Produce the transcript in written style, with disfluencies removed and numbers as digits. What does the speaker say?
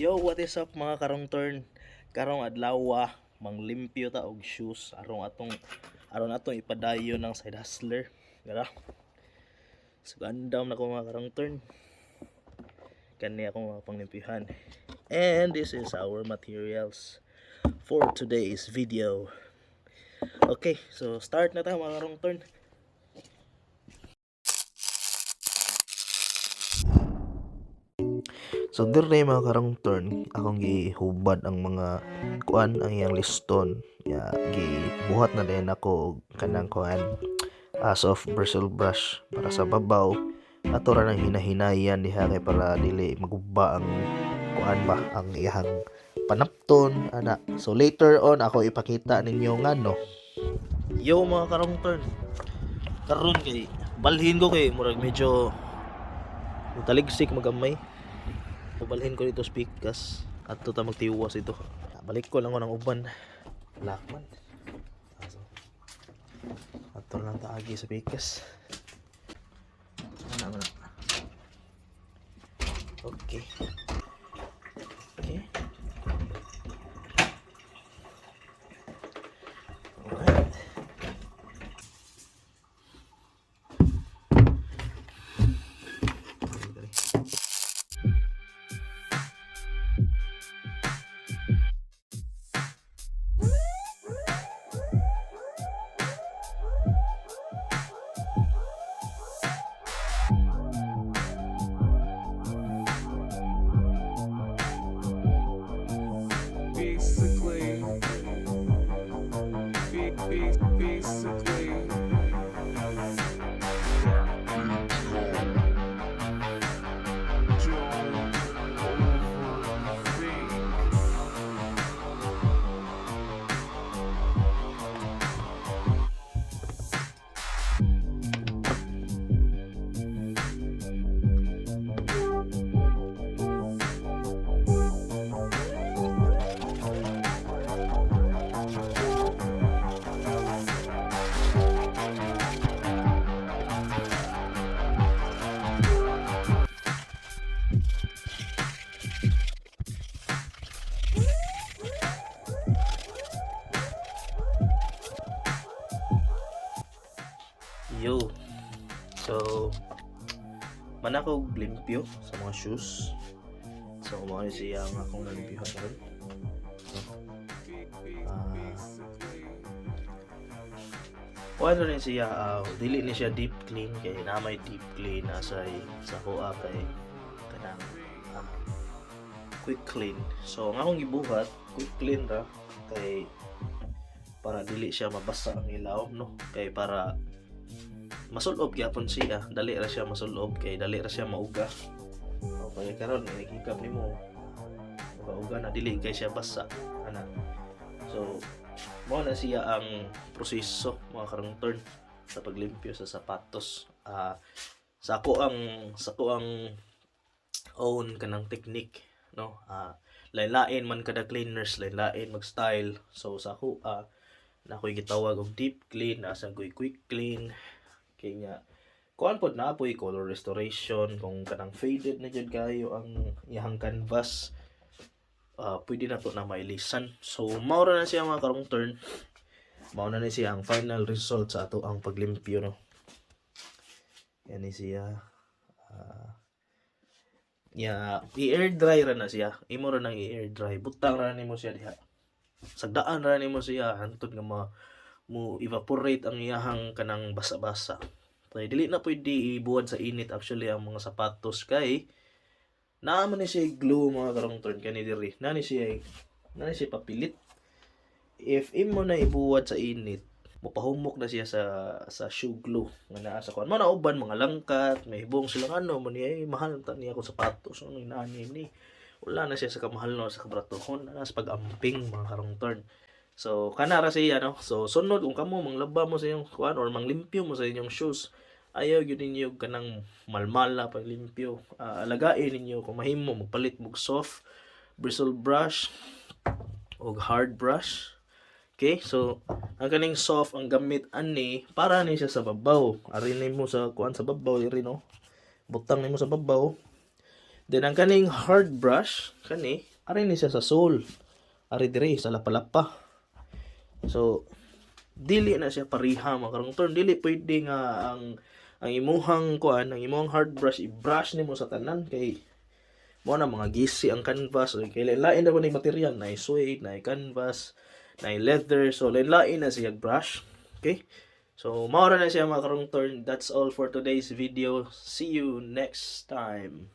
Yo, what is up, mga karong turn? Karong adlaw, manglimpyo ta og shoes aron atong ipadayon ng side hustler. Gara. So gandam na ko, mga karong turn. Kani akong mga panglimpyuhan. And this is our materials for today's video. Okay, so start na ta, mga karong turn. So dire, mga karong turn, akong gihubad ang mga kuan, ang iyang liston. Ya, gibuhat na din ako og kanang kuan, soft bristle brush para sa babaw. Ato ra nang hinahinayan diha kay para dili maguba ang kuan ba, ang iyang panapton ana. So later on ako ipakita ninyo ngano. Yo, mga karong turn. Karon kay balhin ko kay murag medyo taligsik magamay. Pabalhin ko dito speakers at ta magtiwas ito. Balik ko lang ko ng uban. Lakman. So, ato lang taagi sa pikas. Ano na. Okay. Okay. Alright. Dali, dali. Basically, basically. Don't overthink. Yo. So, man ako og limpyo sa mga shoes. So, mao ni siya ang akong nalimpyuhan karon. Ah. Kuan rin siya, dili ni siya deep clean kay na may deep clean na sa kuha kay kanang quick clean. So, ang akong gibuhat, quick clean ra kay para dili siya mabasa ang ilawom, no, kay para masulob gyapon siya, dali ra siya masulob kay dali ra siya mauga. Okay, karon inikikap nimo, uga-uga na, dili kay siya basa ana. So mao na siya ang proseso, mga karong turn, sa paglimpyo sa sapatos. Sa ako ang own kanang technique, no. Lain-lain man kada cleaners, lain-lain mag style. So sa ako, na ako'y gitawag og deep clean, nasa ko'y quick clean kay nga kuan pod na po'y color restoration kung kanang faded na jud kayo ang iyang canvas, pwede na to na mailisan. So mao ra na siya, mga karong turn. Mao na ni siya ang final result sa ato ang paglimpyo, no. Yan ni siya. Ya, i-air dry ra na siya. Imo ra nang i-air dry. Butang ra nimo siya diha. Sagdaan ra nimo siya hantod nga ma mo evaporate ang iyahang kanang basa-basa. Kay dili na pwede ibuwad sa init actually ang mga sapatos kay naa man ni siya glue, mga karong turn, kani diri. Naa ni siya papilit. If imo na ibuwad sa init, mopahumok na siya sa shoe glue nga naa sa kuan. Mo na uban mga langkat, may hibong sila ano mo niya, eh, mahal ta niya akong sapatos ano inaani ni. Wala na siya sa kamahal, no, sa kabratohon, na sa pag-amping, mga karong turn. So kana ra siya, no. So sunod kung kamo manglaba mo sa inyong kuan or manglimpyo mo sa inyong shoes, ayaw gyud ninyo kanang malmala paglimpyo. Alagain ninyo. Kung mahimo, magpalit mo og soft bristle brush og hard brush. Okay, so ang kaning soft ang gamit ani para ni siya sa babaw. Ari nimo sa kuan, sa babaw diri, no. Butang nimo sa babaw. Then ang kaning hard brush kani Ari ni siya sa sole. Ari dire sa lapalapa. So dili na siya pareha, mga karong turn. Dili pwede nga ang imuhang kuan, ang imuhang hard brush, i-brush nimo sa tanan kay mo na mga gisi ang canvas. So, kay lain na ba ni material na suede, na canvas, na leather. So lain-lain na siya brush. Okay? So mao ra na siya, mga karong turn. That's all for today's video. See you next time.